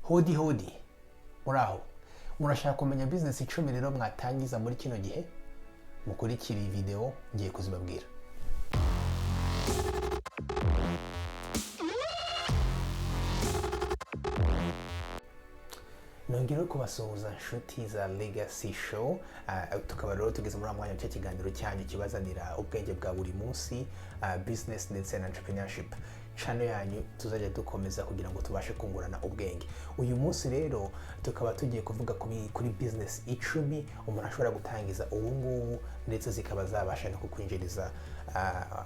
Hodi hodi, muraho? Murashaka kumenya business 10 rero mwatangiza muri kino gihe? Mukurikira iyi video, ngiye kuzibabwira. Nongera kubasuhuza, nshuti za Legacy Show. Tukaba rero tugeze muri wa mwanya cya kiganiro cyanyu kibazanira ubwenge bwa buri munsi, business ndetse na entrepreneurship, channel yanyu tuzajya dukomeza kugira ngo tubashe kungurana ubwenge. Uyu munsi rero tukaba tugiye kuvuga kuri business 10 umuntu ashobora gutangiza ubu ngubu, ndetse zikaba zabasha no kukwinjiriza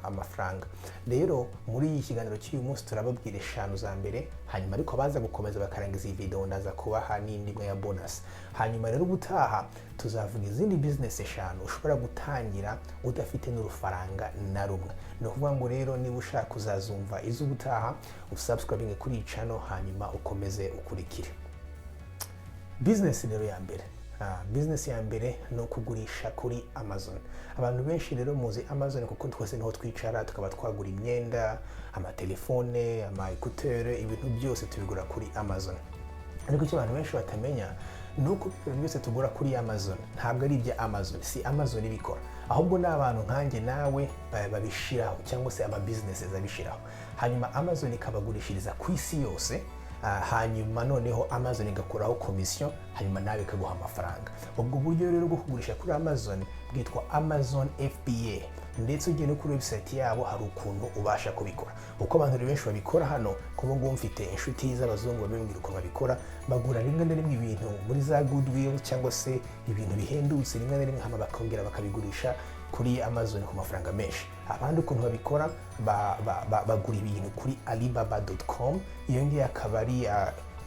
amafaranga. Rero muri iki kiganiro cy'uyu munsi turababwira eshanu za mbere, hanyuma ariko baza gukomeza bakarangiza iyi video ndaza kubaha n'indi imwe ya bonus. Hanyuma rero ubutaha tuzavuga izindi business eshanu ushobora gutangira udafite n'urufaranga na rumwe. Ni ukuvuga ngo rero niba ushaka kuzazumva iz'ubutaha, usubscribing kuri iyi channel, hanyuma ukomeze ukurikire. Business rero ya mbere, business ya mbere ni ukugurisha kuri Amazon. Abantu benshi rero muzi Amazon kuko twese niho twicara tukaba twagura imyenda, amatelefone, ama écouteurs, ibintu byose tubigura kuri Amazon. Ariko icyo abantu benshi batamenya ni uko ibintu byose tugura kuri Amazon ntabwo ari ibya Amazon, si Amazon ibikora, ahubwo ni abantu nkanjye nawe babishiraho, cyangwa se ama businesses abishiraho, hanyuma Amazon ikabagurishiriza ku isi yose. Hanyuma noneho Amazon igakuraho komisiyo, hanyuma nawe ikaguha amafaranga. Ubwo buryo rero bwo kugurisha kuri Amazon bwitwa Amazon FBA, ndetse ugiye no kuri website yabo hari ukuntu ubasha kubikora. Uko abantu benshi babikora hano, kuba ngubu mfite inshuti z'abazungu babimbwira ukuntu babikora: bagura rimwe na rimwe ibintu muri za Goodwill cyangwa se ibintu bihendutse rimwe na rimwe, hama bakongera bakabigurisha kuri Amazon ku mafaranga menshi. Abandi ukuntu babikora, bagura ibintu kuri alibaba.com. Iyo ngiyo akaba ari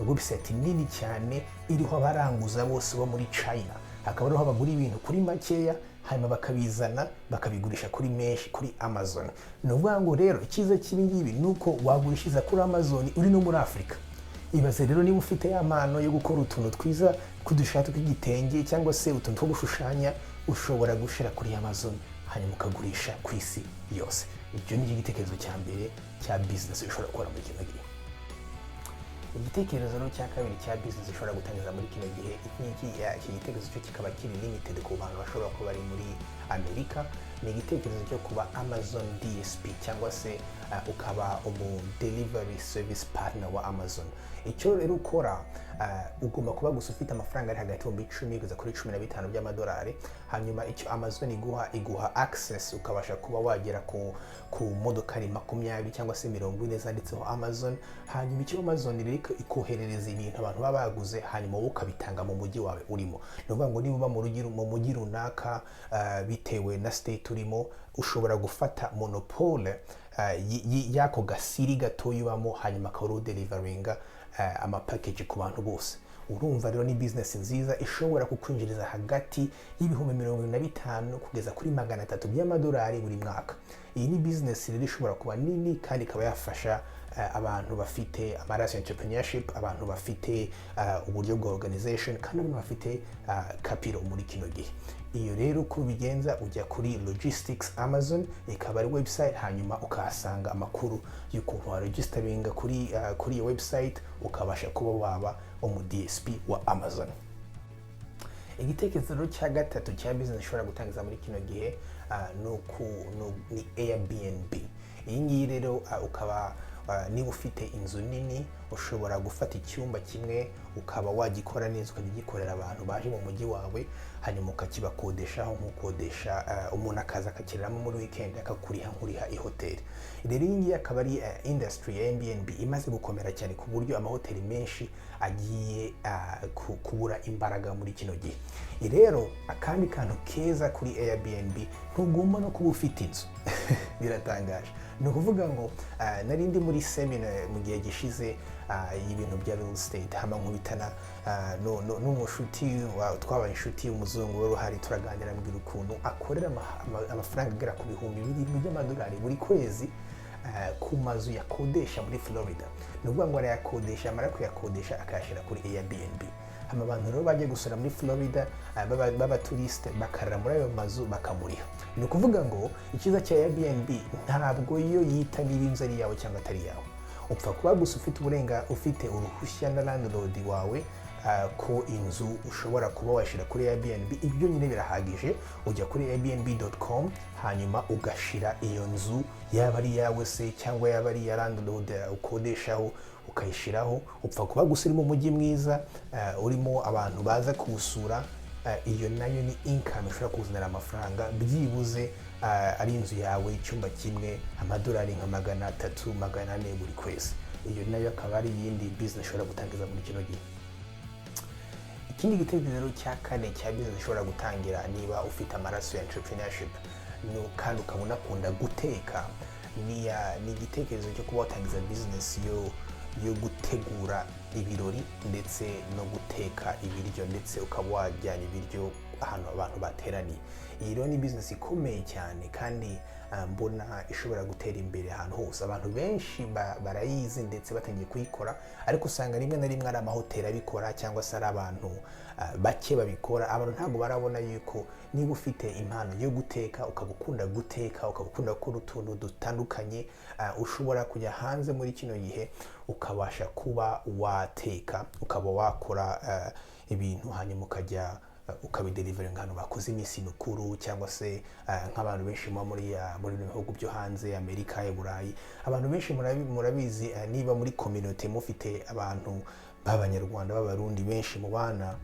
website nini cyane iriho abaranguza bose bo muri China, hakaba ariho bagura ibintu kuri makeya, hanyuma bakabizana bakabigurisha kuri menshi kuri Amazon. Ni ukuvuga ngo rero icyiza cy'ibi ngibi ni uko wagurishiriza kuri Amazon uri no muri Afurika. Ibaze rero niba ufite ya mpano yo gukora utuntu twiza tw'udushati tw'igitenge cyangwa se utuntu two gushushanya, ushobora gushyira kuri Amazon hanyuma ukagurisha ku isi yose. Ibyo ni igitekerezo cya mbere cya business ushobora gukora muri kino gihe. Igitekerezo rero cya kabiri cya business ushobora gutangiza muri kino gihe, iki gitekerezo cyo kikaba kiri limited ku bantu bashobora kuba bari muri Amerika, ni igitekerezo cyo kuba Amazon DSP, cyangwa se ukaba umu delivery service partner wa Amazon. Icyo rero ukora, ugomba kuba gusa ufite amafaranga ari hagati y'ibihumbi 10 kugeza kuri 15 by'amadolari. Hanyuma icyo Amazon iguha, iguha access, ukabasha kuba wagera ku modokari 20 cyangwa se 40 zanditseho Amazon. Hanyuma icyo Amazon rero ikoherereza ibintu abantu baba baguze, hanyuma wowe ukabitanga mu mujyi wawe urimo. Ni ukuvuga ngo niba uba mu mujyi runaka, bitewe na state urimo, ushobora gufata monopole y'ako gasiri gatoya ubamo, hanyuma akaba ari udeliveringa amapackage ku bantu bose. Urumva rero ni business nziza ishobora kukwinjiriza hagati y'ibihumbi 75 kugeza kuri 300 by'amadolari buri mwaka. Iyi ni business rero ishobora kuba nini kandi ikaba yafasha abantu bafite amaraso ya entrepreneurship, abantu bafite uburyo bwa organization, kandi abantu bafite capital muri kino gihe. Iyo rero uko ubigenza, ujya kuri Logistics Amazon, ikaba ari website, hanyuma ukahasanga amakuru y'ukuntu waregisteringa kuri iyo website, ukabasha kuba waba umu DSP wa Amazon. Igitekerezo rero cya gatatu cya business ushobora gutangiza muri kino gihe ni Airbnb. Iyi ngiyi rero ukaba niba ufite inzu nini, ushobora gufata icyumba kimwe ukaba wagikora neza, ukajya ugikorera abantu baje mu mujyi wawe, hanyuma ukakibakodeshaho nk'ukodesha, umuntu akaza akakiramo muri weekend, akakuriha nk'uriha ihoteli. Rero iyi ngiyi akaba ari industry ya Airbnb imaze gukomera cyane, ku buryo amahoteli menshi agiye kubura imbaraga muri kino gihe. Rero akandi kantu keza kuri Airbnb, ntugomba no kuba ufite inzu. Biratangaje. Ni ukuvuga ngo nari ndi muri seminar mu gihe gishize y'ibintu bya real estate, hama nkubitana n'umushuti twabaye inshuti y'umuzungu wari uhari, turaganira, ambwira ukuntu akorera amafaranga agera ku 7000 by'amadolari buri kwezi ku mazu yakodesha muri Florida. Ni ukuvuga ngo arayakodesha, amara kuyakodesha akayashyira kuri Airbnb, hama abantu rero bagiye gusura muri Florida b'abatouriste bakarara muri ayo mazu, bakamuriha. Ni ukuvuga ngo icyiza cya Airbnb, ntabwo yo yita niba inzu ari iyawe cyangwa atari iyawe. Upfa kuba gusa ufite ufite uruhushya na landlord wawe ko inzu ushobora kuba washyira kuri Airbnb. Ibyo nyine birahagije. Ujya kuri airbnb.com, hanyuma ugashira iyo nzu, yaba ari iyawe se cyangwa yaba ari iya landlord ukodeshaho, ukayishyiraho. Upfa kuba gusa uri mu mujyi mwiza urimo abantu baza kuwusura. Iyo nayo ni income ishobora kuzanira amafaranga, byibuze ari inzu yawe, icyumba kimwe, amadolari nka 300, 400 buri kwezi. Iyo nayo akaba ari iyindi business ushobora gutangiza muri kino gihe. Ikindi gitekerezo cya kane cya business ushobora gutangira niba ufite amaraso ya entrepreneurship kandi ukaba unakunda guteka ni igitekerezo cyo kuba watangiza business yo gutegura ibirori ndetse no guteka ibiryo, ndetse ukaba wajyana ibiryo ahantu abantu bateraniye. Iyi rero ni business ikomeye cyane kandi mbona ishobora gutera imbere ahantu hose. Abantu benshi barayizi ndetse batangiye kuyikora, ariko usanga rimwe na rimwe ari amahoteli abikora cyangwa se ari abantu bake babikora. Abantu ntabwo barabona yuko niba ufite impano yo guteka, ukaba ukunda guteka, ukaba ukunda gukora utuntu dutandukanye, ushobora kujya hanze muri kino gihe ukabasha kuba wateka, ukaba wakora ibintu, hanyuma ukajya ukabideliveringa ahantu bakoze iminsi mikuru, cyangwa se nk'abantu benshi muba muri bino bihugu byo hanze, Amerika, i Burayi. Abantu benshi murabizi, niba muri community mufite abantu b'Abanyarwanda, b'Abarundi benshi mu bana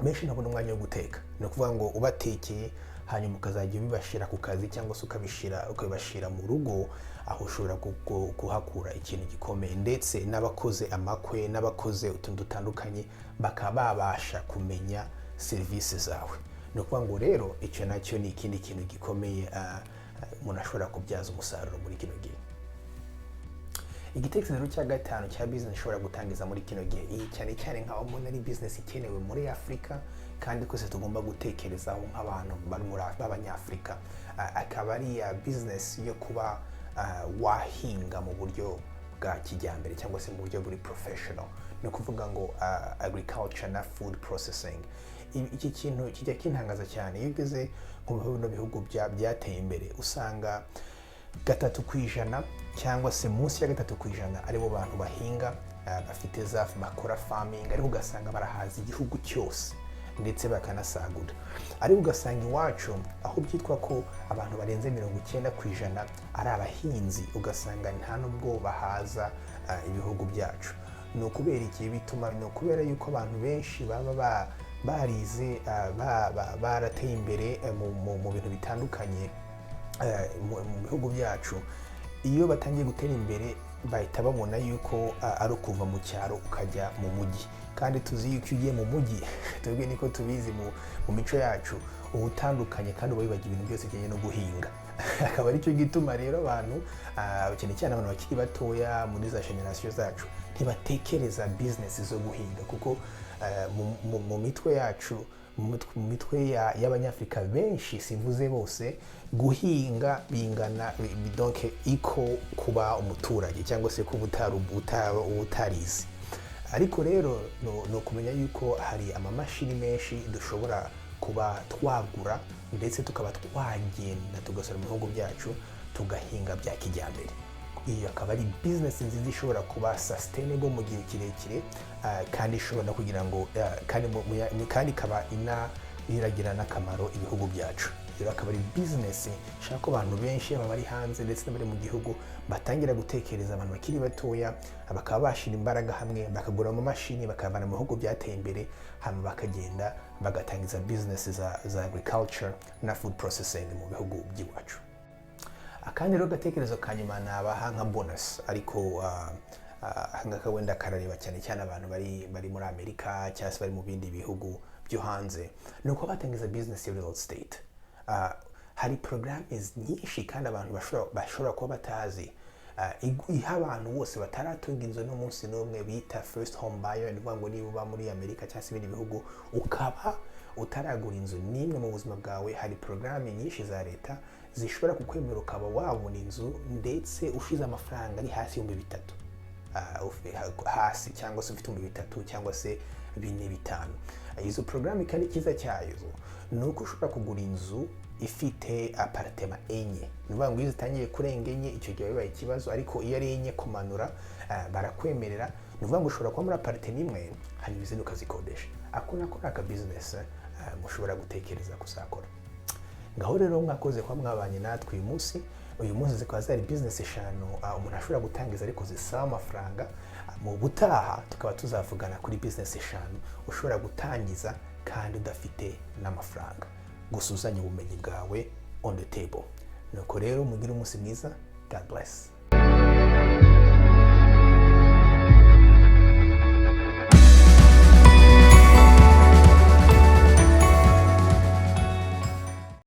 benshi, ntabona umwanya wo guteka. Ni ukuvuga ngo ubatekeye, hanyuma ukazajya ubibashyira ku kazi cyangwa se ukabibashyira mu rugo, aho ushobora kuhakura ikintu gikomeye. Ndetse n'abakoze amakwe n'abakoze utuntu dutandukanye bakaba babasha kumenya serivisi zawe. Ni ukuvuga ngo rero icyo nacyo ni ikindi kintu gikomeye umuntu ashobora kubyaza umusaruro muri kino gihe. Igitekerezo cya gatanu cya business ushobora gutangiza muri kino gihe, iyi cyane cyane nkaba mbona ari business ikenewe muri Afurika kandi twese tugomba gutekerezaho nk'abantu bari muri b'Abanyafurika, akaba ari iya business yo kuba wahinga mu buryo bwa kijyambere cyangwa se mu buryo buri professional. Ni ukuvuga ngo agriculture na food processing. Iki kintu kijya kintangaza cyane. Iyo ugeze nko mu bino bihugu byateye imbere, usanga 3% cyangwa se munsi ya 3% aribo bantu bahinga, bafite za bakora farming, ariko ugasanga barahaza igihugu cyose ndetse bakanasagura. Ariko ugasanga iwacu, aho byitwa ko abantu barenze 90% ari abahinzi, ugasanga nta nubwo bahaza ibihugu byacu. Ni ukubera iki bituma? Ni ukubera yuko abantu benshi baba barize, barateye imbere mu bintu bitandukanye mu bihugu byacu. Iyo batangiye gutera imbere, bahita babona yuko ari ukuva mu cyaro ukajya mu mujyi. Kandi tuzi yuko iyo ugiye mu mujyi, twebwe niko tubizi mu mico yacu, uba utandukanye kandi uba wibagiwe ibintu byose bijyanye no guhinga. Akaba aricyo gituma rero abantu, cyane cyane abantu bakiri batoya muri za generasiyo zacu, ntibatekereza bizinesi zo guhinga, kuko mu mitwe yacu, mu mitwe y'Abanyafurika benshi, simvuze bose, guhinga bingana donc iko kuba umuturage cyangwa se kuba utarize. Ariko rero ni ukumenya yuko hari amamashini menshi dushobora kuba twagura, ndetse tukaba twagenda tugasura mu bihugu byacu, tugahinga bya kijyambere. Iyo akaba ari bizinesi nziza ishobora kuba sustainable mu gihe kirekire, kandi ishobora no kugira ngo kandi kandi ikaba iragira n'akamaro ibihugu byacu. Rero akaba ari bizinesi nshaka ko abantu benshi, yaba abari hanze ndetse n'abari mu gihugu, batangira gutekereza. Abantu bakiri batoya bakaba bashyira imbaraga hamwe, bakagura amamashini, bakayavana mu bihugu byateye imbere, hanyuma bakagenda bagatangiza bizinesi za agriculture na food processing mu bihugu by'iwacu. Akandi rero gatekerezo ka nyuma nabaha nka bonus, ariko aka ngaka wenda karareba cyane cyane abantu bari muri Amerika cyangwa se bari mu bindi bihugu byo hanze, ni uko batangiza business ya real estate. Hari porogaramu nyinshi kandi abantu bashobora kuba batazi, iha abantu bose bataratunga inzu n'umunsi n'umwe, bita first home buyer. Ni ukuvuga ngo niba uba muri Amerika cyangwa se ibindi bihugu, ukaba utaragura inzu n'imwe mu buzima bwawe, hari porogaramu nyinshi za leta zishobora kukwemerera ukaba wabona inzu, ndetse ushize amafaranga ari hasi y'3,000. hasi, cyangwa se ufite 3000 cyangwa se 4, 5. Izo porogaramu kandi icyiza cyayo ni uko ushobora kugura inzu ifite appartement enye. Ni ukuvuga ngo iyo zitangiye kurenga enye, icyo gihe bibaye ikibazo, ariko iyo ari enye kumanura, barakwemerera. Ni ukuvuga ngo ushobora kuba muri appartement imwe, hanyuma izindi ukazikodesha. Ako nako ni aka business mushobora gutekereza kuzakora. Ngaho rero, mwakoze kuba mwabanye natwe uyu munsi. Uyu munsi zikaba zari business eshanu umuntu ashobora gutangiza ariko zisaba amafaranga. Mu butaha tukaba tuzavugana kuri business eshanu ushobora gutangiza kandi udafite n'amafaranga, gusa uzanye ubumenyi bwawe on the table. Nuko rero, mugire umunsi mwiza. God bless.